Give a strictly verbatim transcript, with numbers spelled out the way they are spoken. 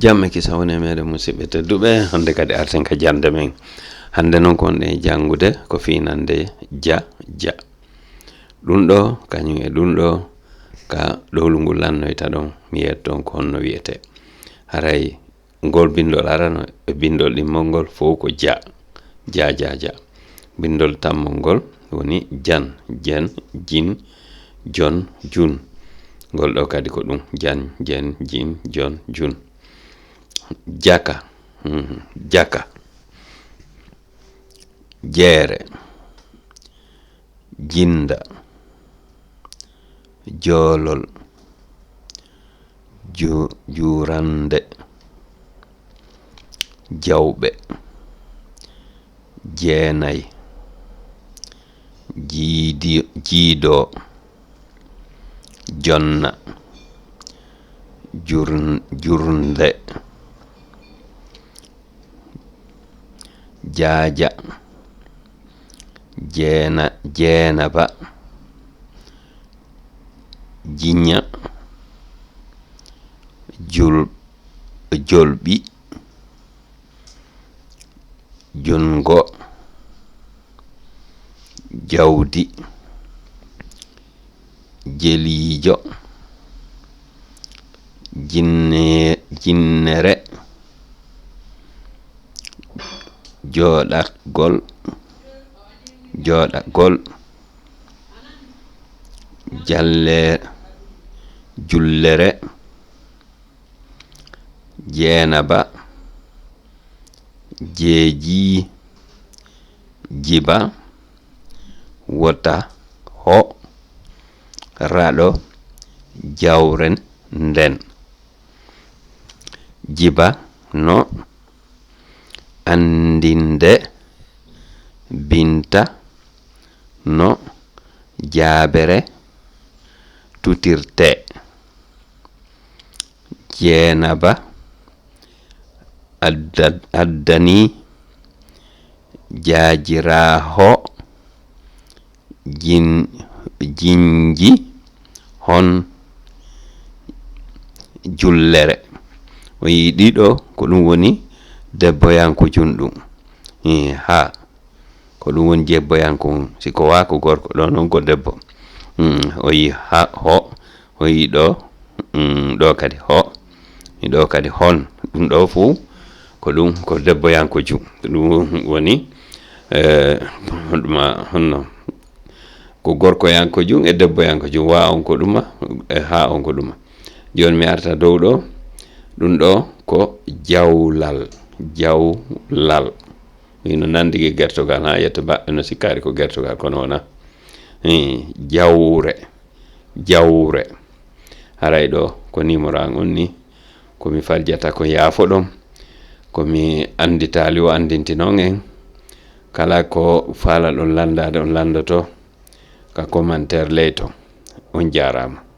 Jam e kisal woni e meɗen, musidɓe tedduɓe. Hannde kadi arten ka jannde men. Hannde noon ko wonɗen e janngude ko fii nande ja, ja. Ɗum ɗo, kañum e ɗum ɗo, ka ɗowlu ngu lannoyta ɗon, mi yetton ko honno wiyetee. Haray ngol binndol arano e binndol ɗimmol ngol fof ko ja. Ja, ja, ja. Binndol tammol ngol woni jan, jen, jin, jon, jun. Ngol ɗo kadi ko ɗum, jan, jen, jin, jon, jun. Jaka, mhm, jaka. Jeere, jinda, joolol, ju-, juurande, jawɓe, jeenay, jiidi-, jiidoo, jonna, jur-, jurnde, jaaja, jeena-, jeenaba, jiña, jul-, jolɓi, junngo, jawdi, jeliijo, jinne-, jinnere, jooɗagol, jooɗagol, jalle-, jullere, jeenaba, jeeji, jiba, wota, ho, raɗo, jawre nden. Jiba no anndinde Binta no jaabere tutirtee. Jeenaba adda-, addani jaajiraaho jin-, jinji hon jullere. O yii ɗiɗo, ko ɗum woni debboyanko junɗum. Ii, haa. Ko ɗum woni debboyanko, si ko wa ko gorko, ɗo noon ko debbo. Mm, o yii ha, ho, o yii ɗo, mm, ɗo kadi ho, ɗo kadi hon. Ɗum ɗo fof ko ɗum ko debboyankoju. Ɗum woni, eh, honɗuma, honno? Ko gorkoyankoju e debboyankoju. Wa on ko ɗuma, e ha on ko ɗuma. Jooni mi arta dow ɗo. Ɗum ɗo ko jawlal, jawlal. Ino nanndi e gertogal, haa yetto mbaɗɗo no sikkaari ko gertogal, kono wonaa. Hii, jawre, jawre. Haray ɗo ko numéro an on ni, ko mi farjata ko yaafoɗon, ko mi annditaali o anndintinon en. Kala ko faalaɗon lanndaade, on lanndoto ka commentaire ley to. On jaaraama.